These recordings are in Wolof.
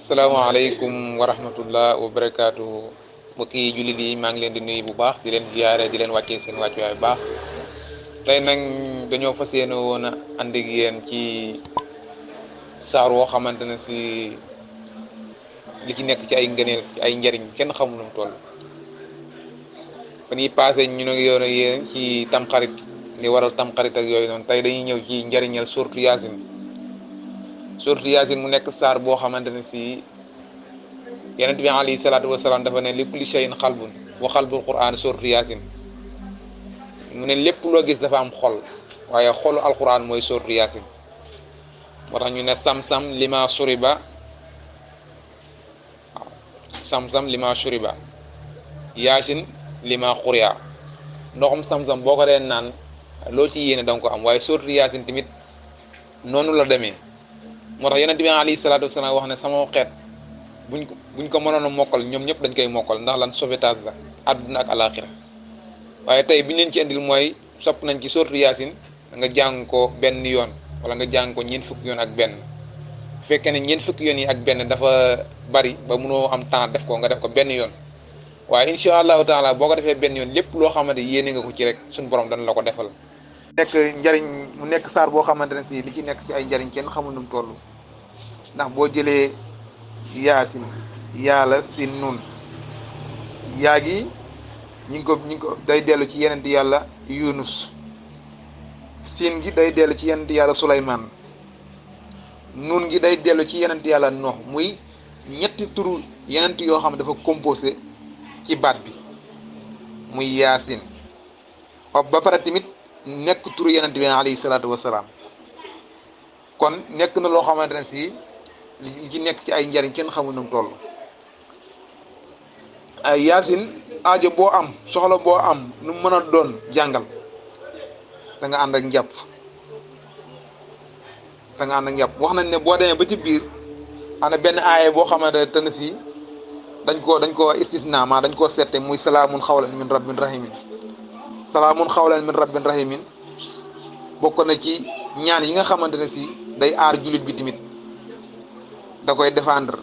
asalaamaaleykum wa rahmatullah wa barakaatu mbokki jullit yi maa ngi leen di nuyu bu baax di leen ziyaare di leen wàccee seen wàccuwaay bu baax tey nag dañoo fas yéene woon a ànd ak yéen ci saar woo xamante ne si li ci nekk ci ay ngëneel ci ay njariñ kenn xamul nu mu toll. fan yi passé ñu ngi yoon ak yéen ci tamxarit li waral tamxarit ak yooyu noonu tey dañuy ñëw ci njariñal suurtu yaasin mu nekk saar boo xamante ne si yonent bi alayhi salaatu wasalaam dafa ne li kulli shay'in xalbun wa xalbul qur'aan suurtu yaasin mu ne lépp loo gis dafa am xol waaye xolu alquran mooy suurtu yaasin moo tax ñu ne sam-sam lima suriba waaw sam-sam lima suriba yaasin lima xuriya ndoxum sam-sam boo ko dee naan loo ci yéene danga ko am waaye suurtu yaasin tamit noonu la demee moo tax yonent bi alayhi salaatu wasalaam wax ne sama xeet buñ ko mënoon a mokkal ñoom ñëpp dañ koy mokkal ndax lan sauvetage la àdduna ak alaxira waaye tey biñ leen ci indil mooy sopp nañ ci suurtu yaasin nga jàng ko benn yoon wala nga jàng ko ñeent fukki yoon ak benn bu fekkee ne ñeent fukki yoon yi ak benn dafa bari ba mënoo am temps def ko nga def ko benn yoon waaye incha allahu taala boo ko defee benn yoon lépp loo xamante yéene nga ko ci rek suñu borom dana la ko defal. mu nekk saar boo xamante ne si li ci nekk ci ay njariñ kenn xamul nu mu toll ndax boo jëlee yaasin yàlla sin nun yaa gi ñi ngi ko day dellu ci yenent yàlla yunus siin gi day dellu ci yenent yàlla suleymaan nun gi day dellu ci yenent yàlla noox muy ñetti turu yenent yoo xam ne dafa composé ci baat bi muy yaasin ba pare tamit nekk turu yenent bi alayhi salaatu wasalaam kon nekk na loo xamante ne si li ci nekk ci ay njariñ kenn xamul nu mu toll. ay yaasin aajo boo am soxla boo am nu mu mën a doon jàngal da nga ànd ak njàpp wax nañ ne boo demee ba ci biir ana benn aaye boo xamante ne si dañ koo istisna ma dañ koo sette muy salaamun xawlan min rabbin rahimin bokk na ci ñaan yi nga xamante ne si day aar jullit bi tamit da koy défendre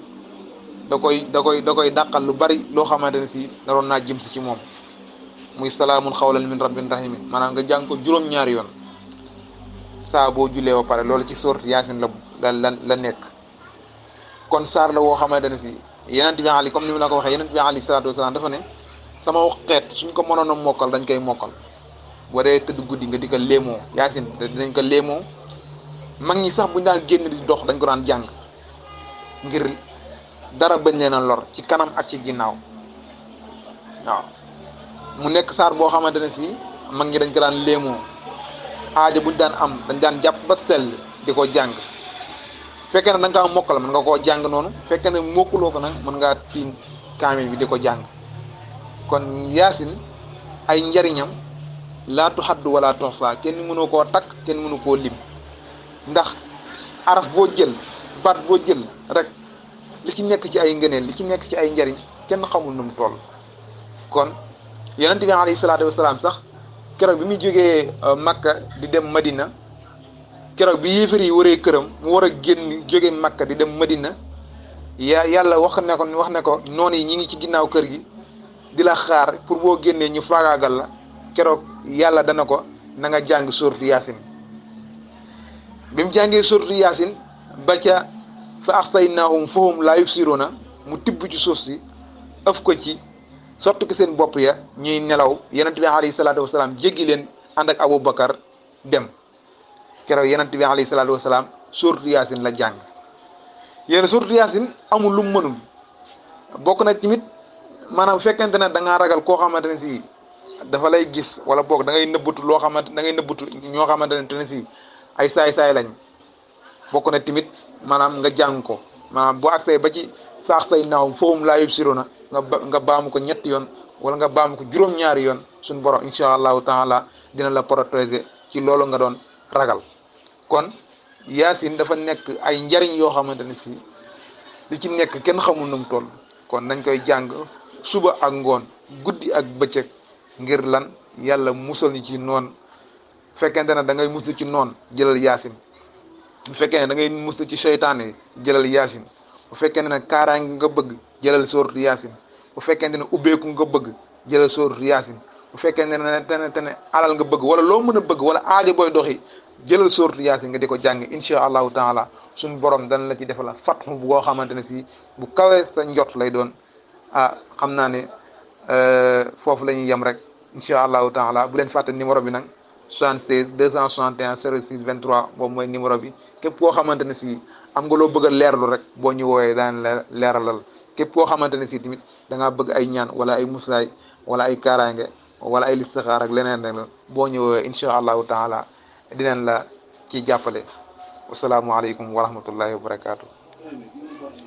da koy dàqal lu bari loo xamante ne si naroon naa jëm si ci moom muy salaamun xawlan min rabbin rahimin maanaam nga jàng ko juróom-ñaari yoon saa boo jullee ba pare loolu ci sourate yaasin la nekk. kon saar la woo xamante ne si yenent bi ali comme ni mu la ko waxee yenent bi ali salaatu wasalaam dafa ne sama xeet suñ ko mënoon a mokkal dañ koy mokkal boo dee tëdd guddi nga di ko léemoo yaasin dinañ ko léemoo mag ñi sax buñ daan génn di dox dañ ko daan jàng ngir dara bañ leen a lor ci kanam ak ci ginnaaw waaw mu nekk saar boo xamante ne si mag ñi dañ ko daan léemoo aajo buñ daan am dañ daan jàpp ba sell di ko jàng fekkee ne da nga kaa mokkal mën nga koo jàng noonu fekkee ne mokkuloo ko nag mën ngaa tiim kaamil bi di ko jàng kon yaasin ay njariñam laa tuxaddu wala toxsa kenn mënu koo takk kenn mënu koo lim ndax araf boo jël baat boo jël rek li ci nekk ci ay ngëneel li ci nekk ci ay njariñ kenn xamul nu mu toll. kon yonent bi alayhi salaatu wasalaam sax keroog bi muy jógee Makka di dem Madina keroog bi yéefar yi waree këram mu war a génn jóge Makka di dem Madina yàlla wax ne ko noonu yi ñi ngi ci ginnaaw kër gi di la xaar pour boo génnee ñu faagaagal la keroog yàlla dana ko na nga jàng suuratu yaasin bi mu jàngee suuratu yaasin ba ca fa axsaynaahum fahum laa yubsiruuna mu tibb ci suuf si ëf ko ci sotti ko seen bopp ya ñuy nelaw yonent bi alayhi salaatu wasalaam jéggi leen ànd ak Aboubacar dem keroog yonent bi alayhi salaatu wasalaam suuratu yaasin la jàng yéen suuratu yaasin amul lu mu mënul bokk na tamit maanaam bu fekkente ne da ngaa ragal koo xamante ne si dafa lay gis wala boog da ngay nëbbatu ñoo xamante ne si ay saay-saay lañ bokk na tamit maanaam nga jàng ko maanaam boo agsee ba ci fa axsaynaahum fahum laa yubsiruuna nga baamu ko ñetti yoon wala nga baamu ko juróom-ñaari yoon suñu borom incha allahu taala dina la protéger ci loolu nga doon ragal. kon yaasin dafa nekk ay njariñ yoo xamante ne si li ci nekk kenn xamul nu mu toll kon nañ koy jàng suba ak ngoon guddi ak bëccëg ngir lan yàlla musal ñu ci noon fekkente ne da ngay musul ci noon jëlal yaasin bu fekkee ne da ngay mustu ci seytaane yi jëlal yaasin bu fekkee ne nag kaaraange nga bëgg jëlal sóoratu yaasin bu fekkente ne ubbeeku nga bëgg jëlal sóoratu yaasin bu fekkee ne te ne alal nga bëgg wala loo mën a bëgg wala aajo booy doxi jëlal sóoratu yaasin nga di ko jàng insha allahu taala suñu borom dana la ci defal fatxu bu koo xamante ne si bu kawee sa njot lay doon xam naa ne foofu la ñuy yem rek insha allahu taala bu leen fàtte numéro bi nag 76 261 06 23 boobu mooy numéro bi képp koo xamante ne si am nga loo bëgg a leerlu rek boo ñu woowee daan la leeralal képp koo xamante ne si tamit da ngaa bëgg ay ñaan wala ay muslaay wala ay kaaraange wala ay listixaar ak leneen rek boo ñu woowee incha allahu taala dinañ la ci jàppale wasalaamualeykum wa rahmatullahi wa barakaatu.